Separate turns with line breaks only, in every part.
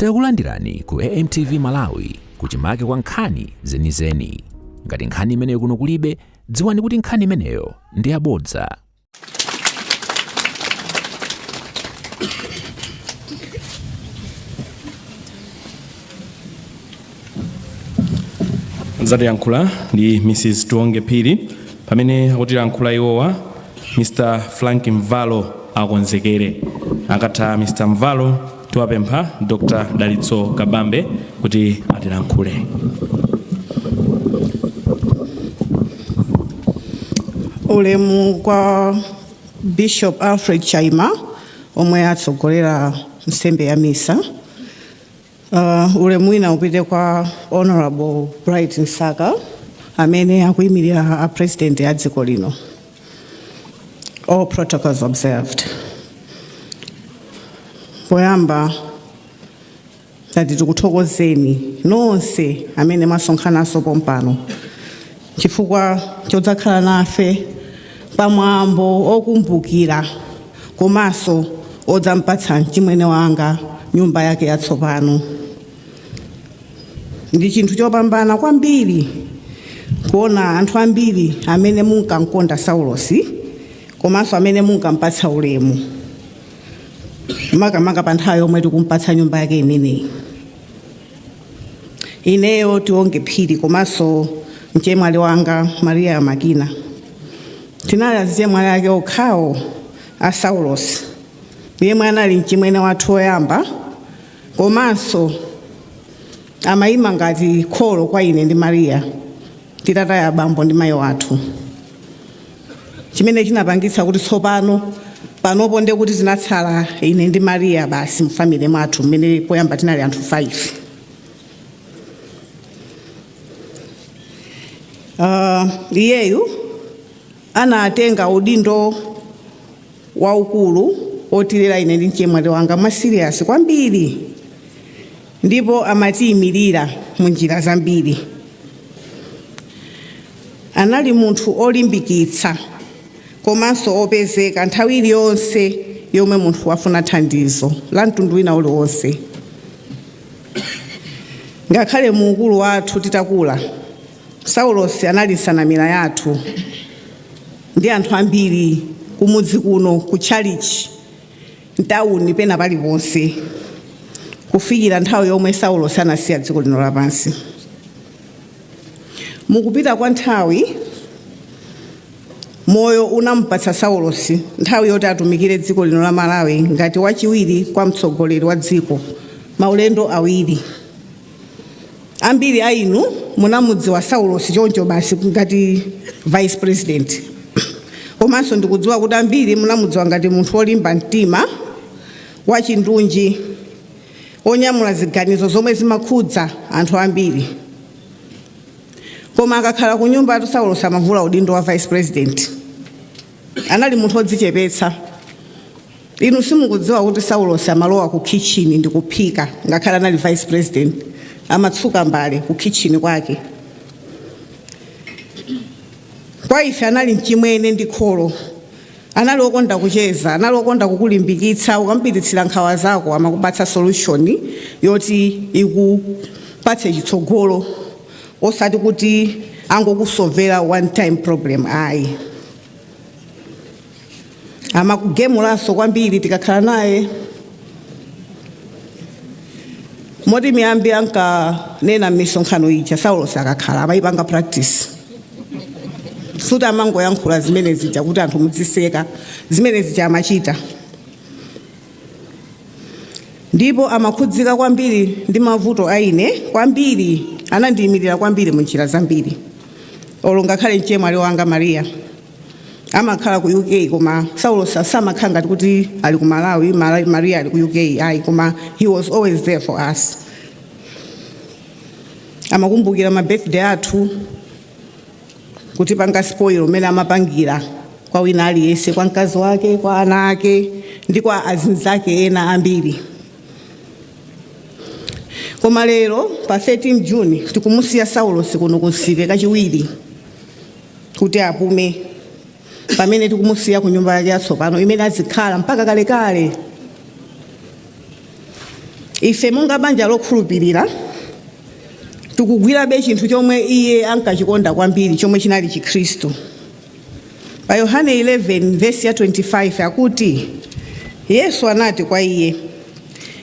Takulandirani ku AMTV Malawi, kuchimake kwa nkhani zenizeni. Ngati nkhani imeneyo kuno kulibe, dziwani kuti nkhani imeneyo ndi yabodza.
Adzatiyankhula ndi Mrs Tionge Phiri. Pamene akutilankhula iwowa, Mr Frank Mvalo akonzekere. Akatha Mr Mvalo, tiwapempha Dr Dalitso Kabambe kuti atilankhule.
Ulemu kwa Bishop Alfred Chaima omwe atsogolera nsembe ya misa. Ulemu wina upite kwa Honorable Bright Msaka amene akuyimirira a President a dziko lino. All protocols observed. Poyamba tati tikuthokozeni nonse amene mwasonkhananso pompano chifukwa chodzakhala nafe pamwambo okumbukira komanso odzampatsa mchimwene wanga nyumba yake yatsopano. Ndi chinthu chopambana kwambiri kuona anthu ambiri amene munkamkonda Saulosi komanso amene munkampatsa ulemu, makamaka pa nthawi yomwe tikumpatsa nyumba yake imeneyi. Ineyo Tionge Phiri komanso mchemwali wanga Maria Makina tinali azichemwali ake okhawo a Saulosi, yemwe anali mchimwene wathu woyamba komanso amayima ngati kholo kwa ine ndi Maria titataya bambo ndi mayi wathu, chimene chinapangitsa kuti tsopano panopo ndiye kuti tinatsala ine ndi Maria basi mfamily mwathu, mmene poyamba tinali anthu 5. Iyeyu anatenga udindo waukulu otilera ine ndi mchemwali wanga mwa serious kwambiri, ndipo amatiyimirira mu njira zambiri. Anali munthu olimbikitsa komanso opezeka nthawi iliyonse yomwe munthu wafuna thandizo la mtundu wina uliwonse. Ngakhale mu ukulu wathu titakula, Saulosi anali nsanamira yathu ndi anthu ambiri kumudzi kuno, ku tchalichi, mtawuni, pena paliponse, kufikira nthawi yomwe Saulosi anasiya dziko lino lapansi. Mukupita kwa nthawi, moyo unamupatsa Saulosi nthawi yoti atumikire dziko lino la Malawi ngati wachiwiri kwa mtsogoleri wa dziko maulendo awiri. Ambiri a inu munamudziwa Saulosi choncho basi ngati vice president, komanso ndikudziwa kuti ambiri munamudziwa ngati munthu wolimba mtima, wachindunji, onyamula ziganizo zomwe zimakhudza anthu ambiri. Koma akakhala ku nyumba atu, Saulosi amavula udindo wa vice president. Anali munthu wodzichepetsa. Inu simukudziwa kuti Saulosi amalowa ku kitchen ndi kuphika. Ngakhale anali vice president, amatsuka mbale ku kitchen kwake. Kwa ife anali mchimwene ndi kholo. Anali okonda kucheza, anali okonda kukulimbikitsa. Ukampititsira nkhawa zako, amakupatsa solution yoti ikupatse chitsogolo, osati kuti angokusovera one time problem, ayi. Amakugemulanso kwambiri tikakhala naye, moti miyambi ankanena m'misonkhano ija, Saulos akakhala amayipanga practice. Suti amangoyankhula zimene zija kuti anthu mudziseka, zimene zija amachita. Ndipo amakhudzika kwambiri ndi mavuto a ine kwambiri, anandiyimirira kwambiri mu njira zambiri. Olo ngakhale mchemwali wanga Maria amakhala ku UK, koma Saulos samakhala ngati kuti ali ku Malawi, Maria ali ku UK, ayi, koma he was always there for us. Amakumbukira ma birthday athu, kutipanga spoil umene amapangira kwa wina aliyense, kwa mkazi wake, kwa ana ake ndi kwa azinzake ena ambiri. Koma lero pa 13 June tikumusiya Saulos kuno ku Nsipe kachiwiri kuti apume, pamene tikumusiya ku nyumba yake yatsopano imene azikhala mpaka kalekale. Ife monga banja lokhulupirira tikugwirabe chinthu chomwe iye ankachikonda kwambiri, chomwe chinali Chikhristu. Pa Yohane 11 vesi ya 25 akuti, Yesu anati kwa iye,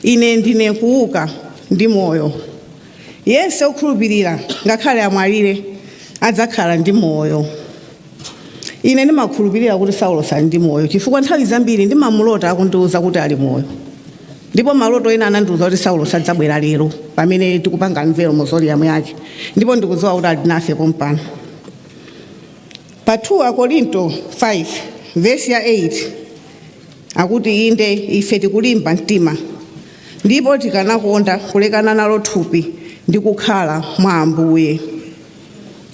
"Ine ndine kuuka ndi moyo. Yense okhulupirira, ngakhale amwalire, adzakhala ndi moyo." Ine ndimakhulupirira kuti Saulos ali ndi moyo, chifukwa nthawi zambiri ndimamulota akundiwuza kuti ali moyo, ndipo maloto ena anandiwuza kuti Saulos adzabwera lero pamene tikupanga unveil mausoleum yake, ndipo ndikudziwa kuti ali nafe pompano. Pa 2 Akorinto 5 vesi ya 8 akuti, "Inde, ife tikulimba mtima, ndipo tikanakonda kulekana nalo thupi ndi kukhala mwa Ambuye."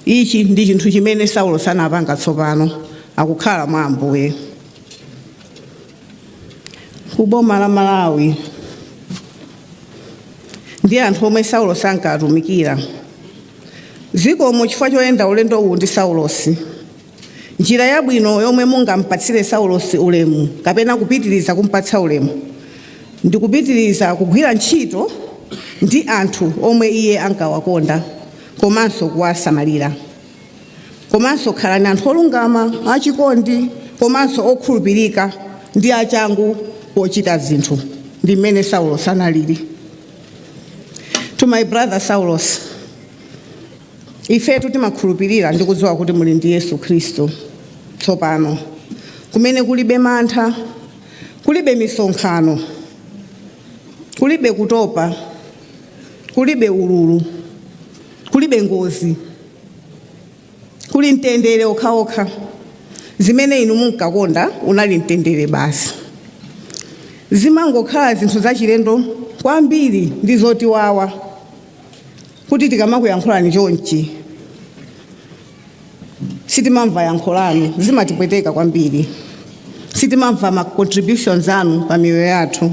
Ichi ndi chinthu chimene Saulo sanapanga, tsopano akukhala mwa Ambuye. Ku boma la Malawi ndi anthu omwe Saulo sankatumikira, zikomo chifukwa choyenda ulendo uwu ndi Saulosi. Njira yabwino yomwe mungampatsire Saulosi ulemu kapena kupitiriza kumpatsa ulemu ndi kupitiriza kugwira ntchito ndi anthu omwe iye ankawakonda komanso kuwasamalira. Komanso khalani anthu olungama, achikondi, komanso okhulupirika ndi achangu pochita zinthu, ndi mmene Saulos analili. To my brother Saulos, ifetu timakhulupirira ndi kudziwa kuti muli ndi Yesu Khristu tsopano, kumene kulibe mantha, kulibe misonkhano, kulibe kutopa, kulibe ululu, kulibe ngozi, kuli mtendere okhaokha. Zimene inu munkakonda unali mtendere basi. Zimangokhala zinthu zachilendo kwambiri ndi zotiwawa kuti tikamakuyankhulani chonchi sitimamva yankho lanu. Zimatipweteka kwambiri. Sitimamva ma contributions anu pa miyoyo yathu.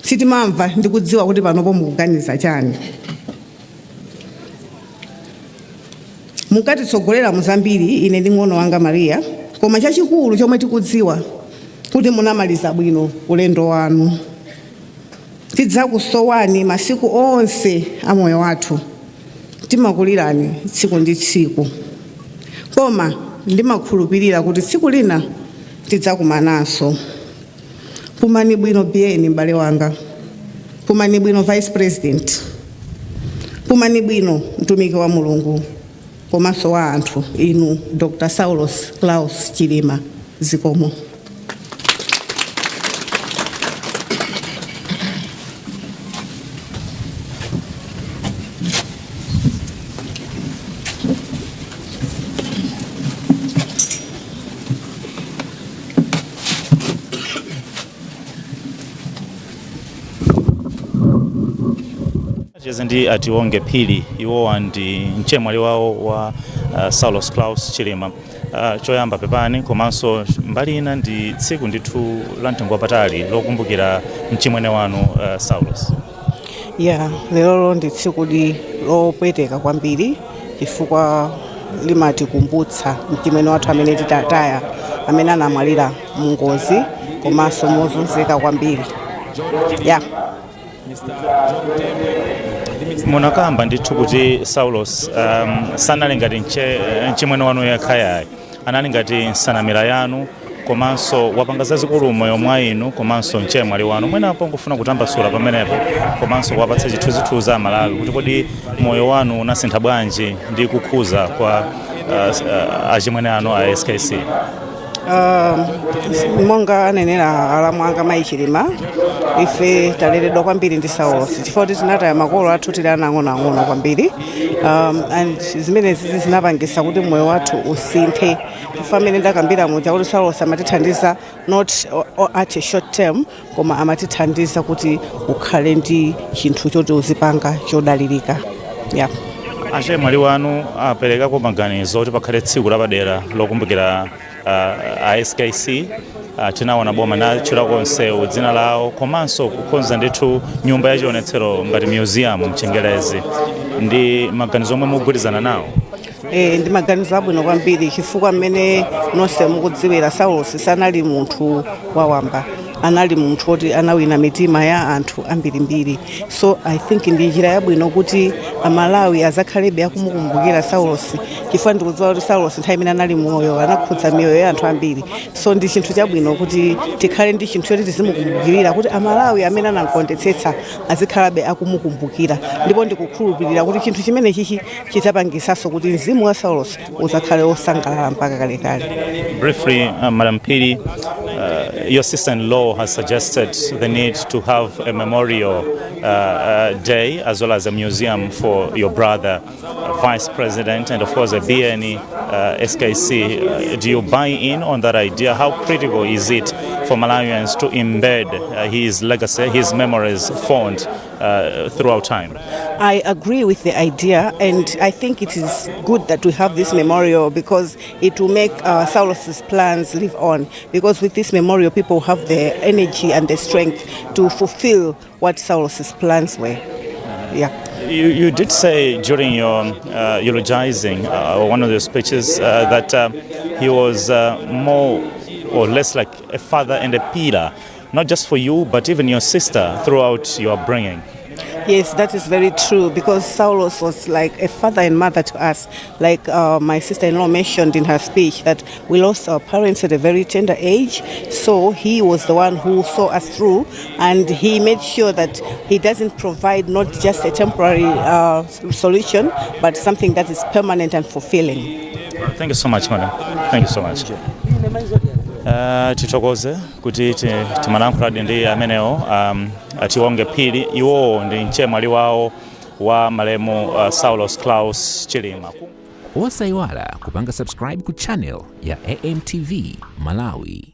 Sitimamva ndi kudziwa kuti panopo mukuganiza chani. Munkatitsogolera mu zambiri, ine ndi ng'ono wanga Maria, koma chachikulu chomwe tikudziwa kuti munamaliza bwino ulendo wanu. Tidzakusowani masiku onse a moyo wathu. Timakulirani tsiku ndi tsiku, koma ndimakhulupirira kuti tsiku lina tidzakumananso. Pumani bwino biyeni, m'bale wanga. Pumani bwino, Vice President. Pumani bwino, mtumiki wa Mulungu komanso wa anthu, inu Dr Saulos Klaus Chilima. Zikomo.
Cheze ndi Ationge Phiri, iwowa ndi mchemwali wawo wa Saulos Klaus Chilima. Choyamba pepani, komanso mbali ina ndi tsiku ndithu la mtengo wapatali lokumbukira mchimwene wanu Saulos.
Ya, lerolo ndi tsiku lopweteka kwambiri chifukwa limatikumbutsa mchimwene wathu amene titataya, amene anamwalira mu ngozi komanso mozunzika kwambiri, ya.
Munakamba ndithu kuti Saulos sanali ngati mchimwene wanu yekha yayi, anali ngati nsanamira yanu, komanso wapanga zazikulu moyo mwa inu komanso mchemwali wanu. Mwenapo ngofuna kutambasula pamenepo komanso kuwapatsa chithunzithunzi a Malawi kuti kodi moyo wanu unasintha bwanji ndi kukhuza kwa achimwene anu a SKC?
Monga anenera alamu anga mayi Chilima, ife taleredwa kwambiri ndi Saulos chifukwa kuti tinataya makolo athu tili ana ang'onoang'ono kwambiri, and zimenezi zinapangisa kuti moyo wathu usinthe, chifukwa amene ndakambira muja kuti Saulos amatithandiza not at a short term, koma amatithandiza kuti ukhale ndi chinthu choti uzipanga chodalirika, yeah.
Achemwali wanu aperekako maganizo kuti pakhale tsiku lapadera lokumbukira a SKC. Tinaona boma natchulako nsewu dzina lawo komanso kukonza ndithu nyumba yachionetsero ngati museum mchingerezi. Ndi maganizo omwe mugwirizana nawo?
Ndi maganizo abwino kwambiri, chifukwa mmene nonse mukudziwira, Saulos sanali munthu wawamba. Anali munthu woti anawina mitima ya anthu ambirimbiri, so I think ndi njira yabwino kuti Amalawi azakhalebe akumukumbukira Saulos, chifukwa ndikudziwa kuti Saulos nthawi imene anali moyo anakhudza miyoyo ya anthu ambiri. So ndi chinthu chabwino kuti tikhale ndi chinthu choti tizimukumbukirira, kuti Amalawi amene anamkondetsetsa azikhalabe akumukumbukira. Ndipo ndikukhulupirira kuti chinthu chimene chichi chidzapangisanso kuti mzimu wa Saulos uzakhale wosangalala mpaka kalekale.
Briefly, Madam Phiri, your sister-in-law has suggested the need to have a memorial day as well as a museum for your brother, Vice President, and of course a BNE SKC. Do you buy in on that idea? How critical is it for Malawians to embed his legacy, his memories fond throughout time?
I agree with the idea, and I think it is good that we have this memorial because it will make Saulos's plans live on. Because with this memorial, people have the energy and the strength to fulfill what Saulos's plans were. Yeah.
You did say during your eulogizing, one of the speeches, that he was more or less like a father and a pillar, not just for you, but even your sister throughout your upbringing.
Yes, that is very true because Saulos was like a father and mother to us. Like my sister in law mentioned in her speech, that we lost our parents at a very tender age. So he was the one who saw us through, and he made sure that he doesn't provide not just a temporary solution, but something that is permanent and fulfilling.
Thank you so much, madam. Thank you so much. Tithokoze kuti timalankhuladi ndi amenewo a Tiwonge Phiri. Iwowo ndi mchemwali wawo wa malemu Saulos Klaus Chilima.
Osayiwala kupanga subscribe ku channel ya AMTV Malawi.